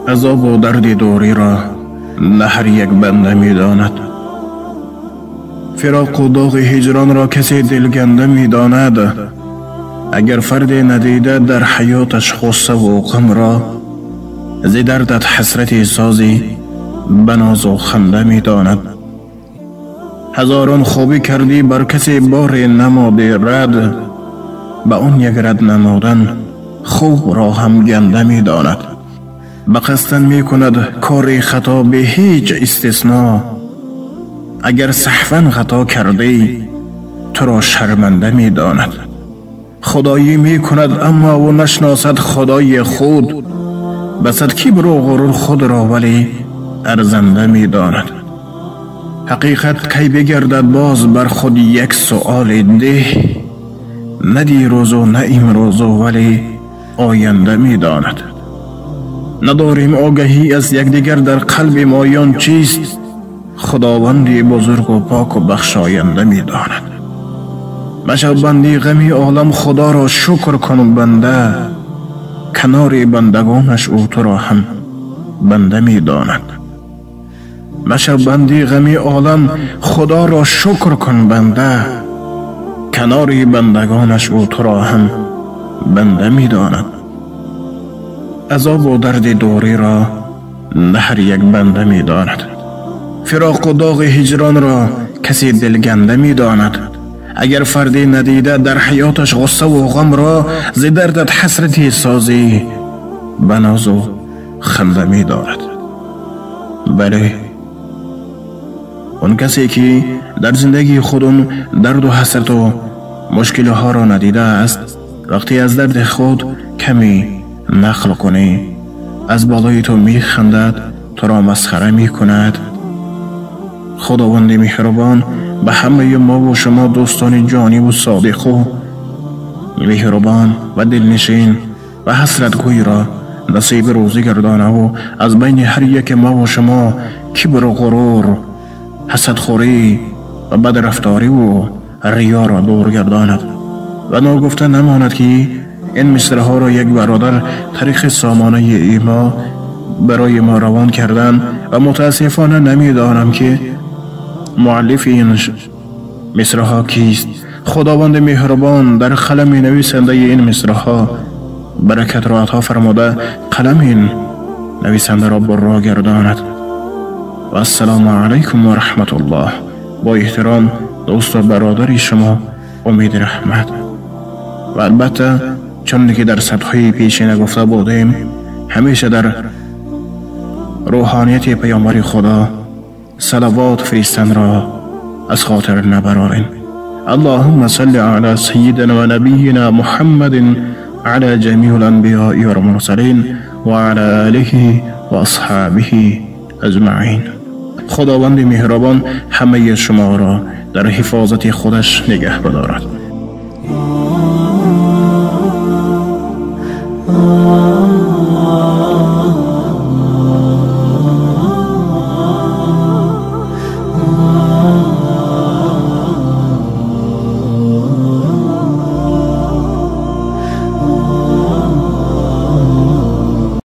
Азоб ва дарди дуриро на ҳар як банда медонад. Фироқ ва доғи ҳиҷронро касе дилганда медонад. Агар фарде надида дар ҳаёташ ғусса ва ғамро, зи дардат ҳасрати созӣ ба нозу ханда медонад. Ҳазорон хубӣ кардӣ бар касе боре намоди рад, ба он як рад намудан хубро ҳам ганда медонад. Ба қасдан мекунад кори хато бе ҳеҷ истисно, агар саҳван хато кардӣ туро шарманда медонад. Худоӣ мекунад аммо ӯ нашносад худои худ, басад кибру ғурур худро вале арзанда медонад. Ҳақиқат кай бигардад боз бар худ як суоли деҳ, на дирӯзу на имрӯзу вале оянда медонад. Надорем огаҳӣ аз якдигар дар қалби моён чист, худованди бузургу поку бахшоянда медонад. Машав банди ғами олам, худоро шукр кун банда, канори бандагонаш ӯ туро ҳам банда медонад. Машав банди ғами олам, худоро шукр кун банда, канори бандагонаш ӯ туро ҳам банда медонад. Азоб ва дарди дуриро на ҳар як банда медонад. Фироқ ва доғи ҳиҷронро касе дилганда медонад. Агар фарде надида дар ҳаёташ ғусса ва ғамро, зи дардат ҳасрати созӣ ба нозу ханда медонад. Бале, он касе ки дар зиндагии худ он дарду ҳасрату мушкилиҳоро надидааст, вақте аз дарди худ каме нақл кунӣ, аз болои ту механдад, туро масхара мекунад. Худованди меҳрубон ба ҳамаи мо ва шумо дӯстони ҷонибу содиқу меҳрубон ва дилнишин ва ҳасратгӯйро насиби рӯзӣ гардонаву аз байни ҳар яке мо ва шумо кибру ғурур, ҳасадхӯрӣ ва бадрафториву риёро дур гардонад. Ва ногуфта намонад ки ин мисраҳоро як бародар тариқи сомонаи имо барои мо равон кардан ва мутаассифона намедонам ки муаллифи ин мисраҳо кист. Худованди меҳрубон дар қалами нависандаи ин мисраҳо баракатро ато фармуда, қалами ин нависандаро бурро гардонад. Ва ассалому алайкум ва раҳматуллоҳ. Бо эҳтиром дӯсту бародари шумо Умеди Раҳмат. Ва албатта чуне ки дар сабтҳои пешина гуфта будем, ҳамеша дар рӯҳонияти паёмбари Худо салавот фиристанро аз хотир набарорем. Аллоҳумма салли ала саййидина ва набийина Муҳаммадин ала ҷамиил анбиёи вал мурсалин ва ала олиҳи ва асҳобиҳи аҷмаин. Худованди меҳрубон ҳамаи шуморо дар ҳифозати худаш нигаҳ бидорад.